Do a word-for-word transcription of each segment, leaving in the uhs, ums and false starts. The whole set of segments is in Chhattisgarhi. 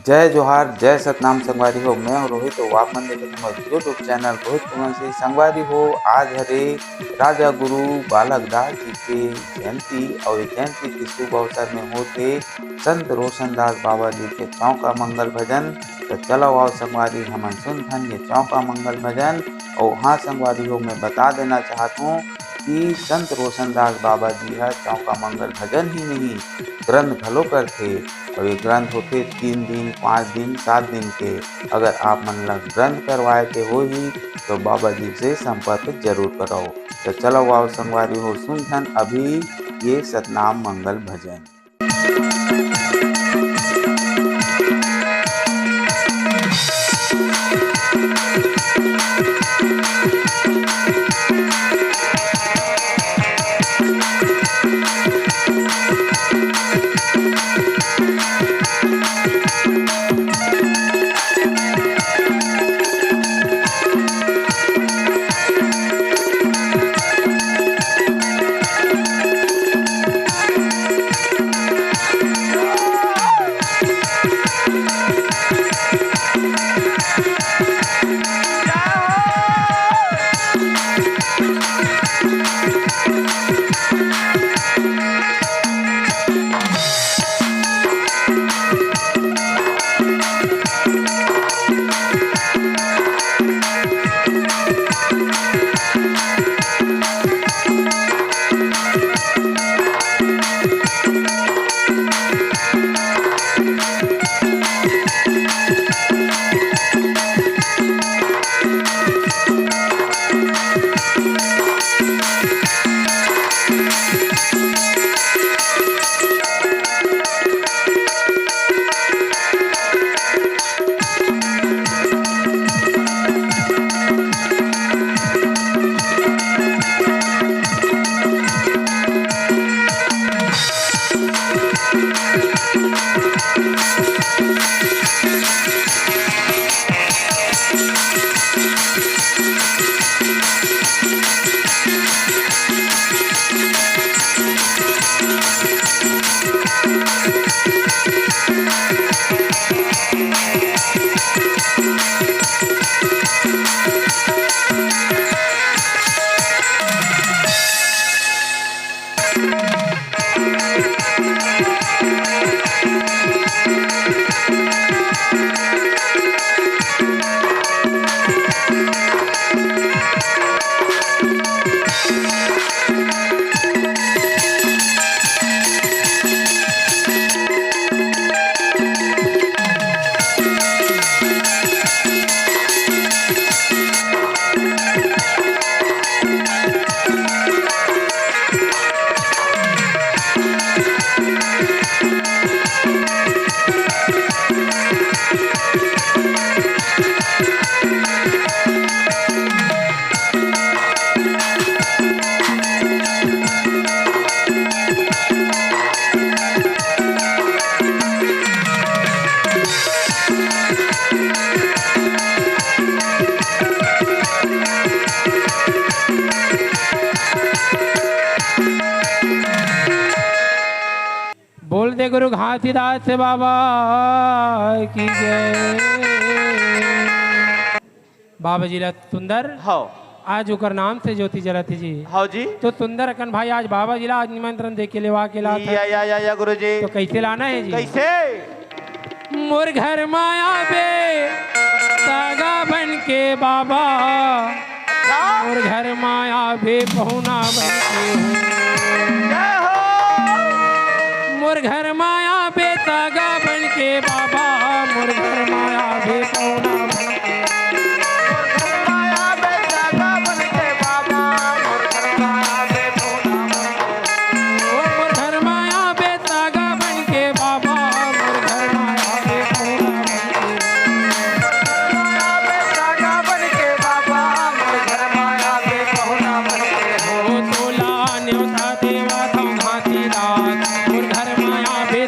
जय जोहार, जय सतनाम संगवारी हो, मैं हूं रोहित, अउ आप मन देखत हव मोर YouTube channel रोहित कुमार से। संगवारी हो, आज हरे राजा गुरु बालक दास जी के जयंती, अउ ये जयंती के शुभ अवसर में होत हे संत रोशन दास बाबा जी के चौका मंगल भजन। त चलो आओ संगवारी, हमन सुनथन ये चौका मंगल भजन। अउ हाँ संगवारी हो, मैं बता देना चाहत हूँ कि संत रोशन दास बाबा जी ह चौका मंगल भजन ही नहीं, ग्रंथ घलो करथे। अउ ये ग्रंथ होथे तीन दिन, पाँच दिन, सात दिन के। अगर आप मन ला ग्रंथ करवाए के होही, तो बाबा जी से संपर्क जरूर करव। तो चलो आओ संगवारी हो, सुनथन अभी ये सतनाम मंगल भजन। बोल दे गुरु घासीदास बाबा की जय। बाबा जी ला सुंदर, हव। आज ओकर नाम से ज्योति जलत हे जी। हव जी। तो सुंदर अकन भाई, आज बाबा जी ला आज निमंत्रण दे के लेवा के लात हे। या, या, या, या, गुरु जी। तो कैसे लाना हे जी? कैसे? मोर घर मा आबे सागा बन के बाबा, का? मोर घर मा आबे पहुना बन के हो। जय हो। मोर घर मा आबे सागा बन के बाबा, मोर घर मा आबे पहुना बन के। ओ मोर घर मा आबे सागा बन के बाबा, मोर घर मा आबे पहुना बन के। ओ तोला नेवता देवा था घासीदास, मोर घर मा आबे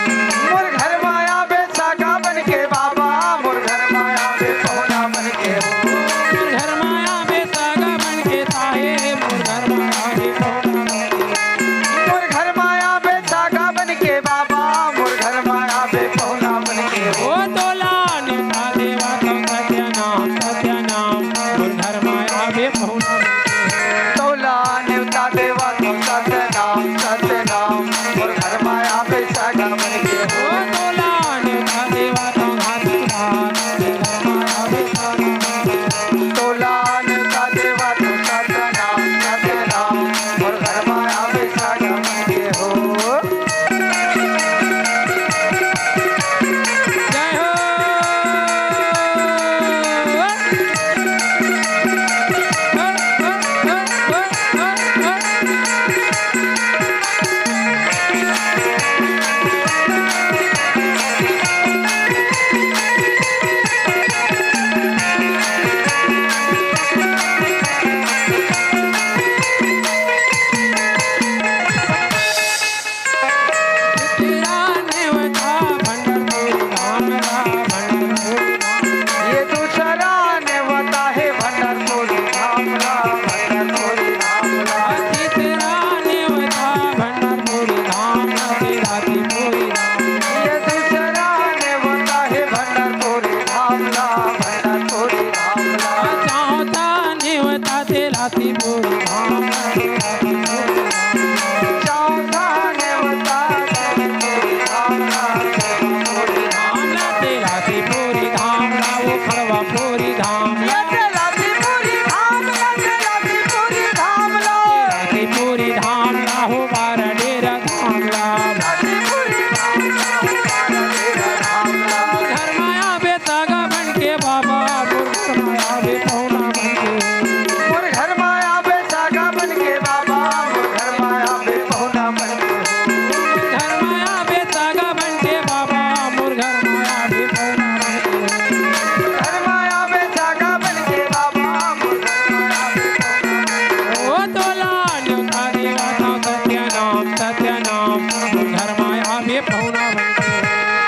मोर घर मा आबे सागा बन के बाबा, मोर घर मा आबे पहुना बन के हो। मोर घर मा आबे सागा बन के साहेब, मोर घर मा आबे पहुना बन के। मोर घर मा आबे सागा बन के बाबा, मोर घर मा आबे पहुना बन के हो। ओ तोला नेवता देवत हँव सत्यनाम, सत्यनाम, मोर घर मा आबे पहुना बन के हो। तोला नेवता देवत हँव सत्यनाम, सत्यनाम, मोर घर मा आबे सागा बन के हो। ओ तोला नेवता देवत हँव घासीदास, मोर घर मा आबे सागा बन के हो। तोला नेवता देवत हँव सत्यनाम, सत्यनाम, मोर घर मा आबे सागा बन के हो। जय हो। दूसरा नेवता भंडारपुर धाम ला, भंडारपुर धाम। ये दूसरा नेवता हे भंडारपुर धाम ला, भंडारपुर धाम ला। तीसरा नेवता भंडारपुर धाम ला, तेरा त्रिपुरी धाम। ये दूसरा नेवता हे भंडारपुर धाम ला, भंडारपुर धाम ला। चौथा नेवता तेरा त्रिपुरी धाम ला, तेरा त्रिपुरी धाम ला। चौथा नेवता तेरा त्रिपुरी धाम ला, तेरा त्रिपुरी धाम ला, वो खड़वा पूरी धाम ला। तेरा त्रिपुरी धाम ला, तेरा त्रिपुरी धाम ला। तेरा त्रिपुरी धाम ला, हो बारा डेरा धाम ला। तेरा त्रिपुरी धाम ला, हो बारा डेरा धाम ला। घर मा आबे सागा बन के बाबा, मोर घर मा आबे पहुना बन के। मोर घर मा आबे सागा बन के बाबा, मोर घर मा आबे पहुना बन के। घर मा आबे सागा बन के बाबा, मोर घर मा आबे पहुना बन के। घर मा आबे सागा बन के बाबा, मोर घर मा आबे पहुना बन के। ओ तोला नेवता देवत हँव सत्यनाम, सत्यनाम, मोर घर मा आबे पहुना बन के।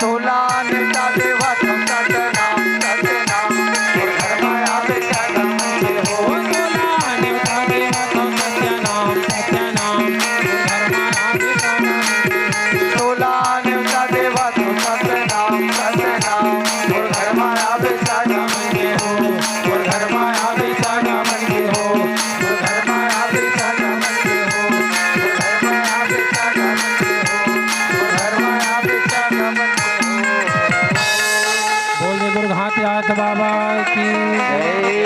तोला नेवता देवत हँव सत्यनाम, सत्यनाम, मोर घर मा आबे सागा बन के हो। तोला नेवता देवत हँव सत्यनाम, सत्यनाम, मोर घर मा आबे सागा बन के। तोला नेवता देवत हँव सत्यनाम, सत्यनाम, मोर घर मा आबे सागा बन के हो। मोर घर मा आबे सागा बन के हो। मोर घर मा आबे सागा बन के हो। मोर घर मा आबे सागा बन के हो। मोर घर मा आबे सागा बन के हो। बोल दे दुर्गानाथ बाबा की जय।